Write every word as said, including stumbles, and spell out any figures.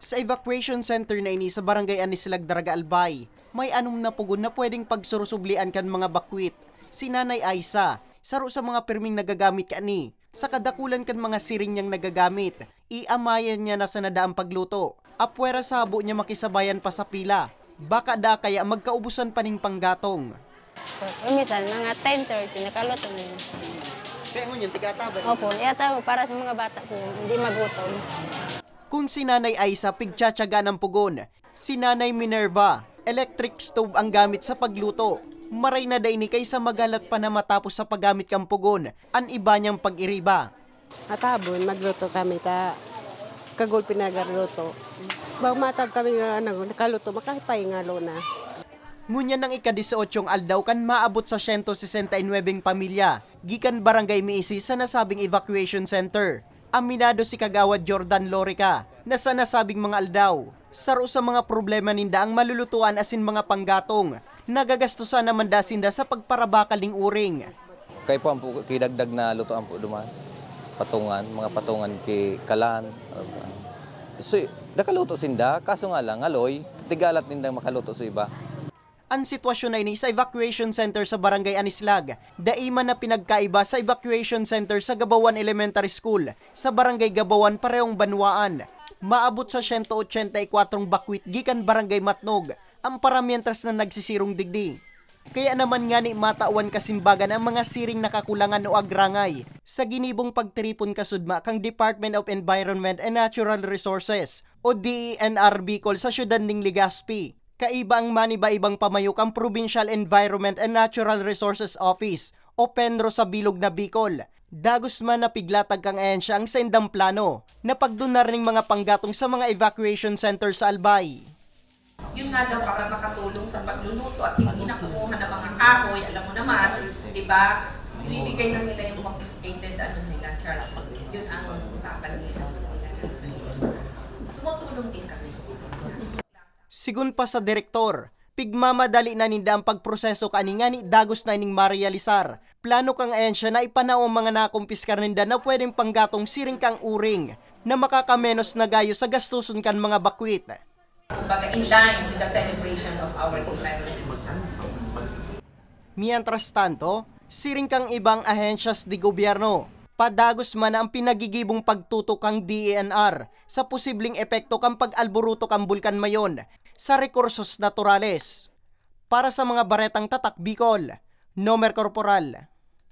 Sa evacuation center na ini sa Barangay Anislag, Daraga, Albay, may anom na pugon na pwedeng pagsurusublian kan mga bakwit. Si Nanay Aiza, saro sa mga pirming nagagamit kani. Sa kadakulan kan mga siring niyang nagagamit, iamayan niya na sana daa an pagluto. Apwera sa habo niya makisabayan pa sa pila. Baka daa kaya magkaubusan pa nin panggatong. Minsan, mga ten thirty, nakaluto na yun. Kaya ngunyan, tigata ba? Opo, yata para sa mga bata po, hindi magutom. Kung si Nanay Aiza pigtsatsagaan ang pugon, si Nanay Minerva, electric stove ang gamit sa pagluto. Maray na daini kay sa magalat pa na matapos sa paggamit kan pugon, an iba niyang pag-iriba. Matabon, magluto kami ta kagulpi nagaluto. Bang matag kami nga ano, nakaluto, makahipay nga luna. Ngunyan ang ika-dieciochong aldaw kan maabot sa siyento sesenta y nuwebeng pamilya gikan Barangay Meisi sa nasabing evacuation center. Aminado si Kagawad Jordan Lorica na sa nasabing mga aldaw, saro sa mga problema ninda ang malulutuan asin mga panggatong. Nagagastosan naman da sinda sa pagparabakal ning uring. Kay po ampo, kidagdag na lutoan po duman. Patungan, mga patungan ki kalan. So, nakaluto sinda, kaso nga lang, ngaloy, tigalat nindang makaluto sa iba. An sitwasyon na ini sa evacuation center sa Barangay Anislag, dai man na pinagkaiba sa evacuation center sa Gabawan Elementary School, sa Barangay Gabawan, parehong banwaan. Maabot sa siyento ochenta y kwatrong bakwit gikan Barangay Matnog, ang paramientras na nagsisirong digdi. Kaya naman ngani matawan kasimbagan ang mga siring na kakulangan o agrangay sa ginibong pagtiripon kasudma kan Department of Environment and Natural Resources o D E N R Bicol sa siyudad ning Legazpi. Kaiba ang maniba-ibang pamayo kan Provincial Environment and Natural Resources Office o PENRO sa bilog na Bicol. Dagos man na piglatag kan ahensya ang saindang plano na pagdunar ning mga panggatong sa mga evacuation center sa Albay. Yun nga daw para makatulong sa pagluluto at hindi na kumuha ng mga kahoy, alam mo naman, di ba? Ibibigay na nila yung confiscated ano nila, charge. Yun ang usapan nila. Tumutulong din kami. Sigon pa sa direktor, pigmamadali na ninda ang pagproseso kani ngani dagos na ining marealisar. Plano kan ahensya na ipanao ang mga nakumpiskar ninda na pwedeng panggatong siring kan uring na makakamenos na gayo sa gastoson kan mga bakwit. Kumbaga, in line with the celebration of our environment. Mientras tanto, siring kan ibang ahensyas de gobyerno, padagos man ang pinagigibong pagtutok kan D E N R sa posibleng epekto kan pag-alboroto kan Bulkan Mayon sa rekursos naturales. Para sa mga baretang Tatak Bicol, Nomer Corporal.